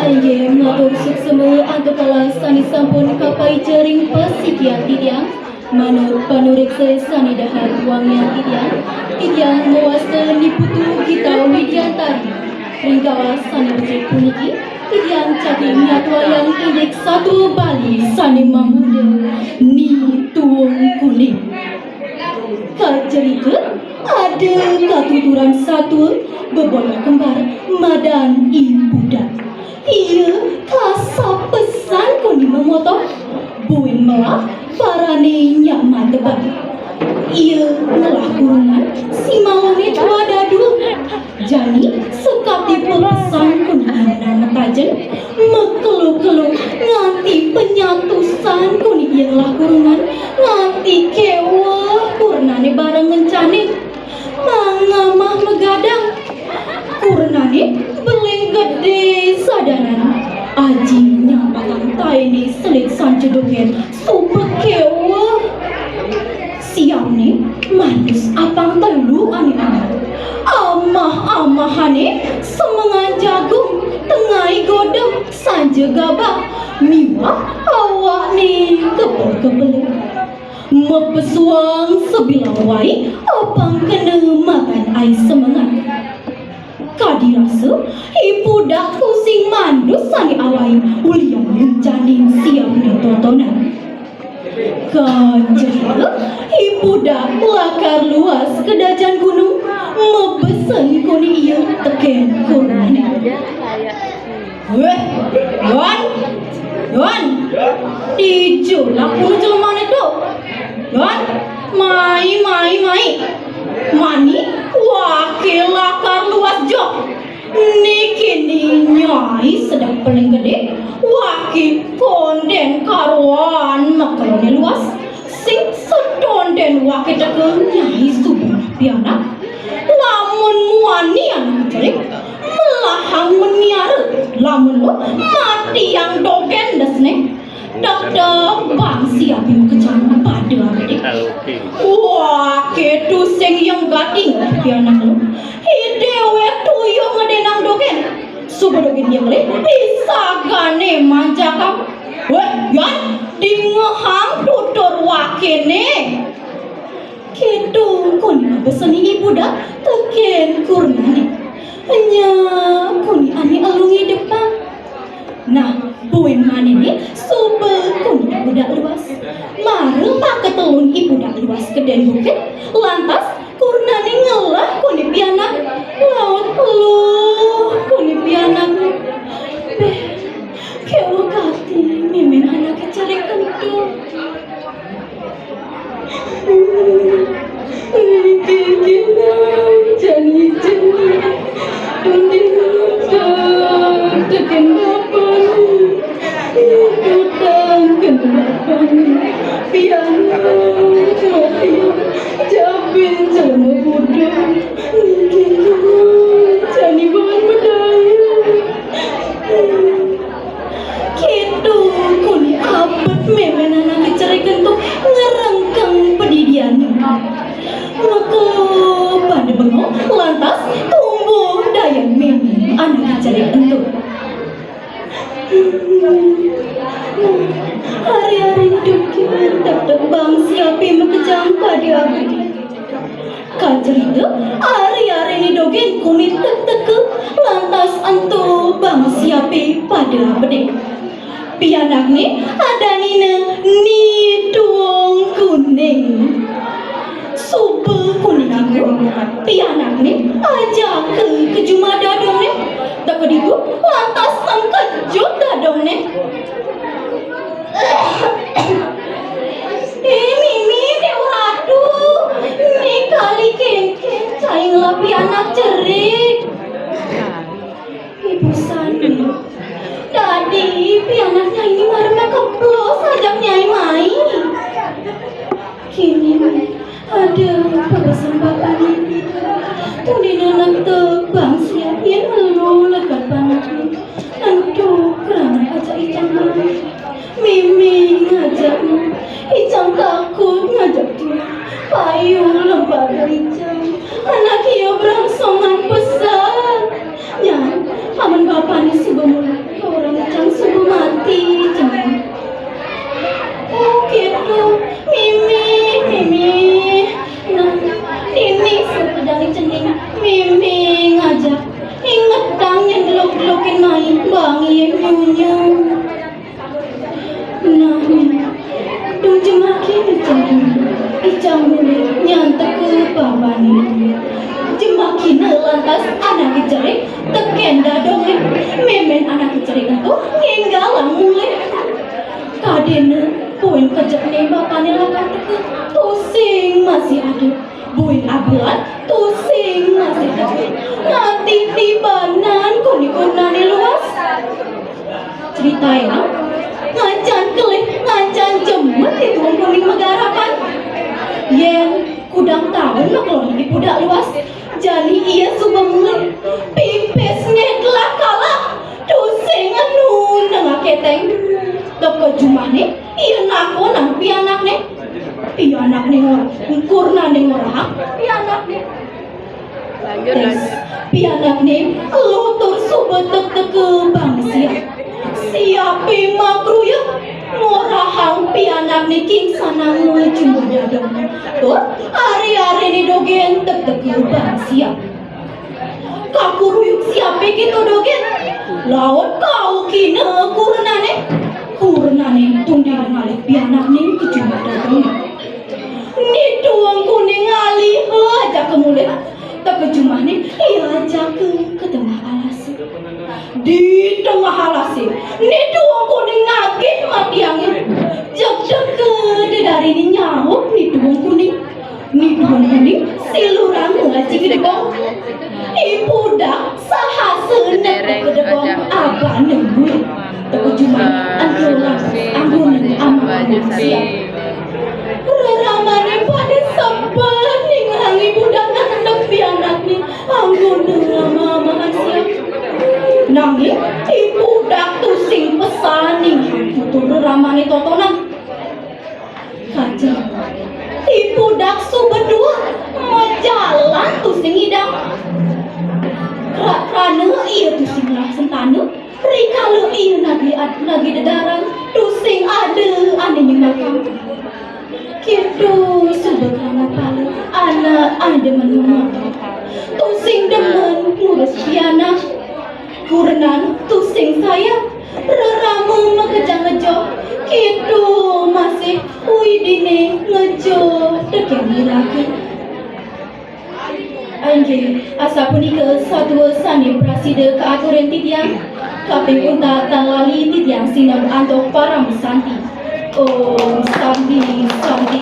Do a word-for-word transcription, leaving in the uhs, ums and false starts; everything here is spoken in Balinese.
Inggih matur suksma antuk kala sane sampun kapaica ring pasikian titiang. Manut panureksa sane dahat wangian titiang, titiang mawasta Ni Putu Gita Widiantari. Ring kala sane becik puniki, titiang jagi nyatuayang indik satua Bali sane mamurda Ni Tuung Kuning. Kacerita, ada katuturan satua beboyah kembar madan I Pudak. Ia kasap pesan koni mamotoh, buin melah parane nyak matebang. Ia ngelah kurungan, simaune tuah dadua. Jani, sakatipe pesan koni anang matajen, makelo-kelo nganti penyatusan koni ia ngelah kurungan, nganti keweh kurenane bareng ngencane. Mangamah magadang. Kurenane beling gede sadanan. Aji nyampakang taene selit sanca dogen suba keweh. Siamne mandus apang telu ane amat. Amah-amahane semengan jagung, tengai godem, sanja gabah, miwah awakne kepel-kepel. Mapesuang sabilang wai, apang kena matan ai semengan. Kadi rasa, I Pudak tusing mandus sane awai, ulian ngencanin siamne totonan. Kacerita, I Pudak lakar luas ka dajan gunung, mabesen koni ia teken kurenane. Weh, Don, Don, dija lakune jelemane to? Don, mai, mai, mai. Mani, wake lakar luas joh. Niki ni nyai sedek paling gede, wake konden karuan makelone luas. Sing setonden wake teka nyai suba pianak. Lamun muani anak cerik, melahang meniara. Lamun lo matiang dogen desne. Dek dek bang siapi makejang pada abdi. Wah, ketu sing yang gating pianak lo. Hi dewek tuyuk ngedenang dogen. Suba dogen dia melih, pisagane manjakang. Weh, Yan, dingehang tutur wakene. Ketu koni mabesen I Pudak teken kurenane. Nya koni ane elu ngidepang. Nah, buin manene suba koni I Pudak luas. Mara makatelun I Pudak luas ka den bukit, lantas kurenane ngelah koni pianak. Laut eluh koni pianakne. Beh, keweh gati memen anake cerik ento. Niki kira jani-jani, tunding ngetok teken bapane, ngetok teken bapane, pianak, pianak, jabin jelema budak, niki kira jani baan bedaya. Ketu koni abet memen anake cerik ento ngrengkeng padidianne. Maka pada bengong lantas tumbuh daya memen anake cerik ento. Ari-ari dogen teka bang siapi makejang pada abdi. Kacerita, ari-arine dogen koni teka-teka, lantas ento bang siapi pada abdi. Pianakne adanine Ni Tuung Kuning. Suba koni ditu, pianakne ajaka ka jumah dadongne. Teka ditu, lantas sengkejut dadongne. Eh, mimi, Dewa Ratu, ni kali kengkeng, cai ngelah pianak cerik. Ibu sani, dadi pianak nyai ni mara makeplos ajak nyai mai. Kini, aduh, pabesen bapane. Tuni nanak tebang siap yen elu lekad panakne. Ento krana ajak icang mai. Mimi ngajakne. Icang takut ngajak dia. Payu lempar icang. Anak ia brangsongan pesan. Nya, amun bapane Anak kecil ento ngénggalang mulih. Kadéna buin kejepné bapané lakar teka, tusing masih ada. Buin abelan, tusing masih ada. Ngatitibanan koni kurnané luas. Critaina, ngancan kelih, ngancan jemet dituun koni magarapan. Yén kudang taun makelon I Pudak luas, jani ia suba mulih. Pipisné telah kalah, tusing enu nengah kéténg. Teka jumahné, ia nakonang pianakné. Pianakné ngor-, kurnané ngorahang pianakné. Lanjut, lanjut. Pianakné luh tur suba teka bang siap. Siapé makruyuk ngorahang pianakné king sananga jumah dadong. Tur ari-ariné dogén teka bang siap. Kakruyuk siapé kéto dogén? Laut kaukina kurnané. Kurnané tundinga ngalih pianakné ka jumah dadong. Ni Tuung Kuning ngalih ajaka mulih. Teka jumahné ia ajaka ka tengah alasé. Di tengah alasé, Ni Tuung Kuning nagih matiangé. Jeg teka dedariné nyaup Ni Tuung Kuning. Ni Tuung Kuning silurang ngaji ka debong. I Pudak sahasa nepuk ka debong abana mulih. Teka jumahné ento lantas anggona amah-amah siap. Reramané pada sebet ningehang I Pudak ngendep pianakné anggona amah-amahan siap. Nanging I Pudak tusing pesan ningehang tutur reramané totonan. Kajeng I Pudak suba tua, majalan tusing ngidang. Kra-, krana ia tusing ngelah sentana, rikala ia nagih ad-, nagih dedaran, tusing ada ané nyemakang. Kéto suba krama pala anak ané demen ngemotor. Tusing demen ngurus pianak. Kurenan tusing sayang, rerama makejang ngejoh, kéto masih uidiné ngejoh tekén iraga. Inggih, asapunika satua sané prasida kaaturin titiang, kaping untat tan lali titiang sineb antuk parama santi. Om Santi, Santi,